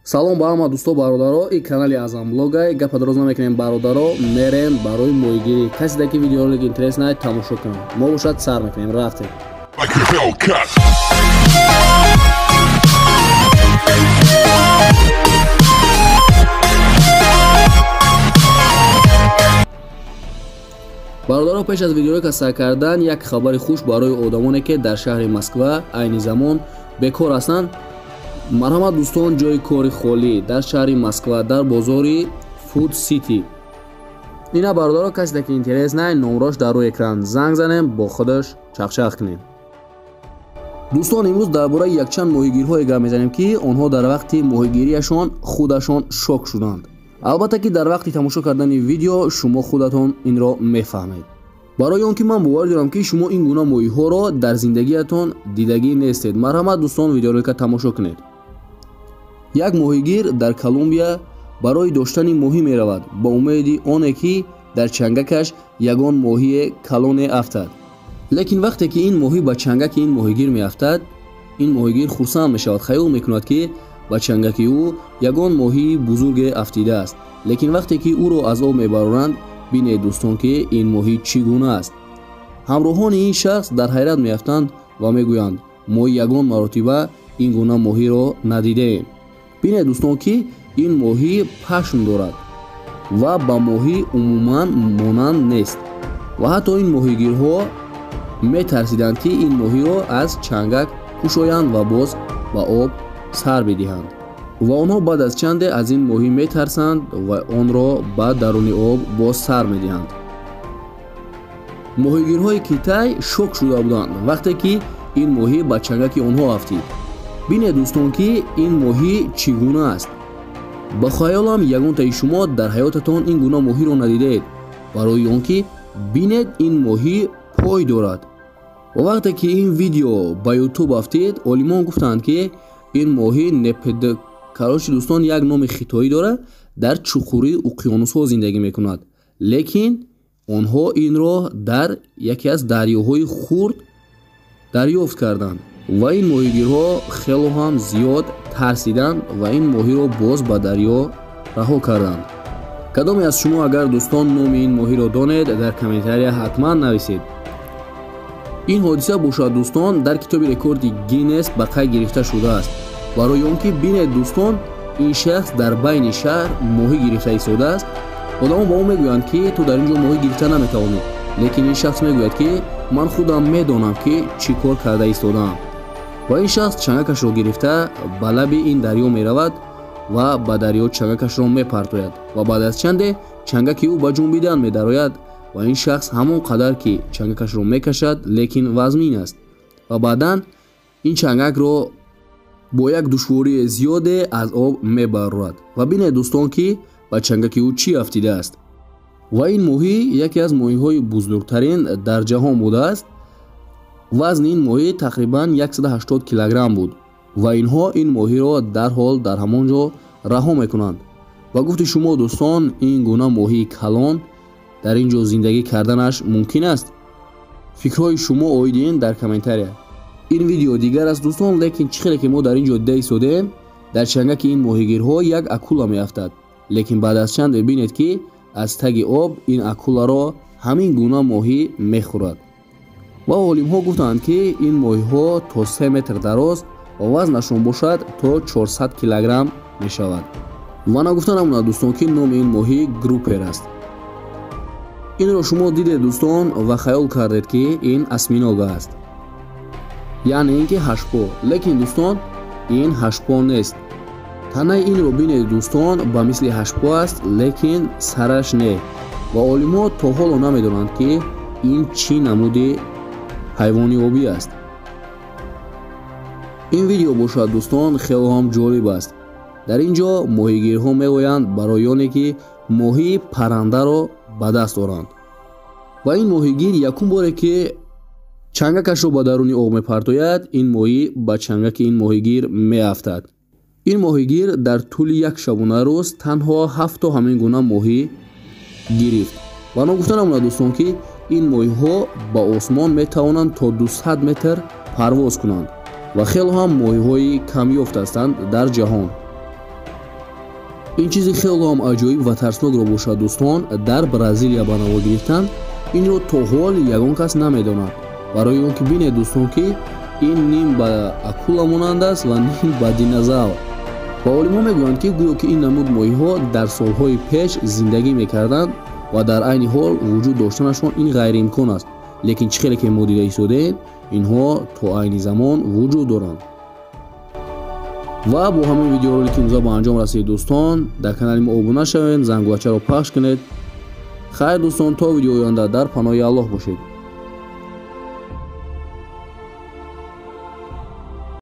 Салом ба ҳама дӯсто бародаро, ин канали Азам Блогай. Гапа дароз намекунем бародаро, мерем барои моҳигирӣ. Касе ки видеоролик интерес най тамошо кунад. Мо бошад сар мекунем, рафтем. Бародаро, пеш аз видеоролика сар кардан як хабари хуш барои одамоне ки дар шаҳри Москва айни замон бекор ҳастанд. Марҳамат дӯстон, ҷои кори холӣ дар шаҳри Москва дар бозори Food City. Ина бародаро, касе ки интерес най, номрош дар рӯи экран, занг занем, бо худаш чақчақ кунем. Дӯстон, имрӯз дар бораи якчанд моҳигирҳое гап мезанем, ки онҳо дар вақти моҳигирияшон худашон шок шуданд. Албатта ки дар вақти тамошо кардани видео шумо худатон инро мефаҳмед. Барои он ки ман бовар дорам, ки шумо ин гуна моҳиҳоро дар зиндагиятон дидагӣ нестед. Марҳамат дӯстон, видеоролика тамошо кунед. Як моҳигир дар Колумбия барои доштани моҳӣ меравад ба умеди оне ки дар чангакаш ягон моҳие калоне афтад. Лекин вақте ки ин моҳӣ ба чангаки ин моҳигир меафтад, ин моҳигир хурсанд мешавад, хаёл мекунад, ки ба чангаки ӯ ягон моҳии бузурге афтидааст. Лекин вақте ки ӯро аз об мебароранд, бинед дӯстон, ки ин моҳӣ чӣ гуна аст. Ҳамроҳони ин шахс дар ҳайрат меафтанд ва мегӯянд: мо ягон маротиба ин гуна моҳиро надидаем. Бинед дӯстон, ки ин моҳӣ пашм дорад ва ба моҳӣ умуман монанд нест. Ва ҳатто ин моҳигирҳо метарсиданд, ки ин моҳиро аз чангак кушоянд ва боз ба об сар бидиҳанд. Ва онҳо баъд аз чанде аз ин моҳӣ метарсанд ва онро ба даруни об боз сар медиҳанд. Моҳигирҳои Китай шок шуда буданд вақте ки ин моҳӣ ба чангаки онҳо афтид. Бинед дӯстон, ки ин моҳӣ чӣ гуна аст. Ба хаёлам ягонтаи шумо дар ҳаётатон ин гуна моҳиро надидаед, барои он ки бинед ин моҳӣ пой дорад. Ва вақте ки ин видео ба Ютуб афтид, олимон гуфтанд, ки ин моҳӣ непед. Короче дӯстон, як номи хитоӣ дорад, дар чуқурии уқёнусҳо зиндагӣ мекунад. Лекин онҳо инро дар яке аз дарёҳои хурд дарёфт карданд. Ва ин моҳигирҳо хело ҳам зиёд тарсиданд ва ин моҳиро боз ба дарё раҳо карданд. Кадоме аз шумо агар дӯстон номи ин моҳиро донед, дар комментария ҳатман нависед. Ин ҳодиса бошад дӯстон дар китоби рекорди Гиннес ба қайд гирифта шудааст. Барои он ки бинед дӯстон, ин шахс дар байни шаҳр моҳӣ гирифта истодааст. Одамон ба ӯ мегӯянд, ки ту дар ин ҷо моҳӣ гирифта наметавонӣ. Лекин ин шахс мегӯяд, ки ман худам медонам, ки чӣ кор карда истодаам. Ва ин шахс чангакашро гирифта ба лаби ин дарё меравад ва ба дарё чангакашро мепартояд. Ва баъд аз чанде чангаки ӯ ба ҷунбидан медарояд ва ин шахс ҳамон қадар ки чангакашро мекашад, лекин вазмин аст. Ва баъдан ин чангакро бо як душвории зиёде аз об мебарорад. Ва бинед дӯстон, ки ба чангаки ӯ чӣ афтидааст. Ва ин моҳӣ яке аз моҳиҳои бузургтарин дар ҷаҳон будааст. Вазни ин моҳӣ тақрибан 180 килограмм буд ва инҳо ин моҳиро дарҳол дар ҳамон ҷо раҳо мекунанд. Ба гуфти шумо дӯстон, ин гуна моҳии калон дар ин ҷо зиндагӣ карданаш мумкин аст? Фикрҳои шумо оиди ин дар комментария. Ин видео дигар аст дӯстон, лекин чӣ хеле ки мо дар ин ҷо дида истодаем, дар чангаки ин моҳигирҳо як акула меафтад. Лекин баъд аз чанде бинед, ки аз таги об ин акуларо ҳамин гуна моҳӣ мехӯрад. Ва олимҳо гуфтанд, ки ин моҳиҳо то 3 метр дароз ва вазнашон бошад то 400 килограмм мешавад. Ва нагуфта намонад дӯстон, ки номи ин моҳӣ группер аст. Инро шумо дидед дӯстон ва хаёл кардед, ки ин осьминога аст, яъне ин ки ҳаштпо. Лекин дӯстон, ин ҳаштпо нест. Танаи инро бинед дӯстон, ба мисли ҳаштпо аст, лекин сараш не. Ва олимҳо то ҳоло намедонанд, ки ин чӣ намуди ҳайвони обӣ аст. Ин видео бошад дӯстон хело ҳам ҷолиб аст. Дар ин ҷо моҳигирҳо мегӯянд барои оне ки моҳии паррандаро ба даст оранд. Ва ин моҳигир якум боре ки чангакашро ба даруни об мепартояд, ин моҳӣ ба чангаки ин моҳигир меафтад. Ин моҳигир дар тӯли як шабонарӯз танҳо 7 то ҳамин гуна моҳӣ гирифт. Ва ногуфта намонад дӯстон, ки ин моҳиҳо ба осмон метавонанд то 200 метр парвоз кунанд. Ва хеле ҳам моҳиҳои камёфт ҳастанд дар ҷаҳон. Ин чизи хеле ҳам аҷоиб ва тарснокро бошад, дӯстон, дар Бразилия ба навор гирифтанд. Инро то ҳол ягон кас намедонад. Барои он ки бинед, дӯстон, ки ин ним ба акула монанд аст ва ним ба динозавр. Ва олимҳо мегӯянд, ки гӯё ки ин намуд моҳиҳо дар солҳои пеш зиндагӣ мекарданд ва дар айни ҳол вуҷуд доштанашон ин ғайриимкон аст. Лекин чӣ хеле ки мо дида истодаем, инҳо то айни замон вуҷуд доранд. Ва бо ҳамин видеоролики имрӯза ба анҷом расид, дӯстон. Дар канали мо обуна шавед, зангулачаро пахш кунед. Хайр, дӯстон, то видеои оянда дар паноҳи Аллоҳ бошед.